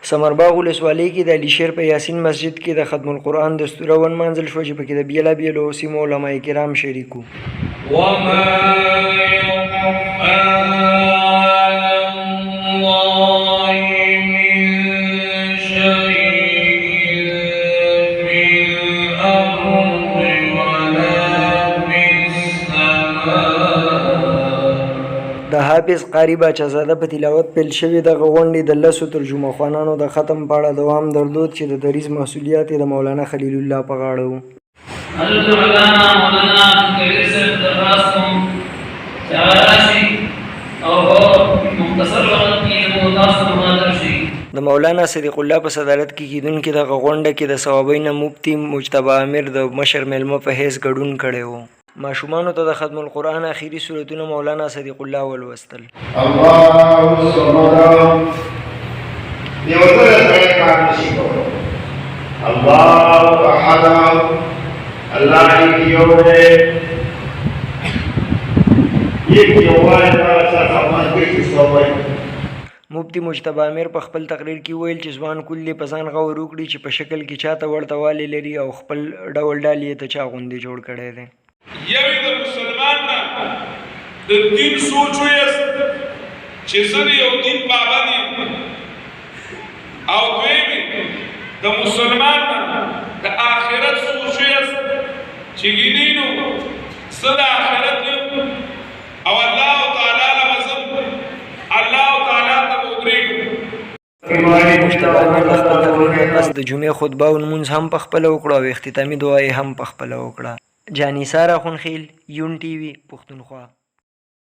ثمرباغ ولسوالۍ کې د علي شیر په یاسین مسجد کې د ختم القرآن دستوره ونمانځل شوه چې پکې د بېلابېلو سیمو علماء کرام شریک وو. وما يخفى على الله من شيء في الأرض ولا في السماء. د حافظ قاري باچازاده په تلاوت پیل شوې دغه غونډې د لسو ترجمه خوانانو د ختم په اړه دوام درلود چې د دریځ مسوولیت یې د مولانا خلیل الله په غاړه و. حضرت مولانا مولانا عبدالکبیر صاحب درخواست کوم چې هغه راشي او په مختصر وخت کې زموږ تاسو مخاطب شي. د مولانا صدیق الله په صدارت کې کېدونکې دغه غونډه کې د صوابۍ نه مفتي مجتبی امیر د مشر مېلمه په حیث ګډون کړی و. ماشومانو ته د ختم القرآن اخري سورتونه مولانا صدیق الله ولوستل. الله الصمد یو بل سره کار نشي کولی. الله احد، الله یو دی. یک یووالی دا څه خپل کې چې سوي. مفتي مجتبی امیر په خپل تقریر کې وویل چې ځوان کول دې په ځان غور وکړي چې په شکل کې چاته ورته والی لري او خپل ډول ډال یې د چا غوندې جوړ کړی دی. یو یې د مسلمان نه د دین سوچ ویست چې زه د یو دین پابند یم او دویم یې د مسلمان نه د آخرت سوچ ویست چې ګینې نو زه د آخرت یم او الله تعالی له به ځم، الله تعالی ته به ودرېږم. مجتبی امیر د خپل تقریر نه پس د جمعې خطبه او لمونځ هم په خپله وکړو او اختتامي دعا یې هم په خپله وکړه. جانثار اخونخیل، یون ټي وي، پښتونخوا.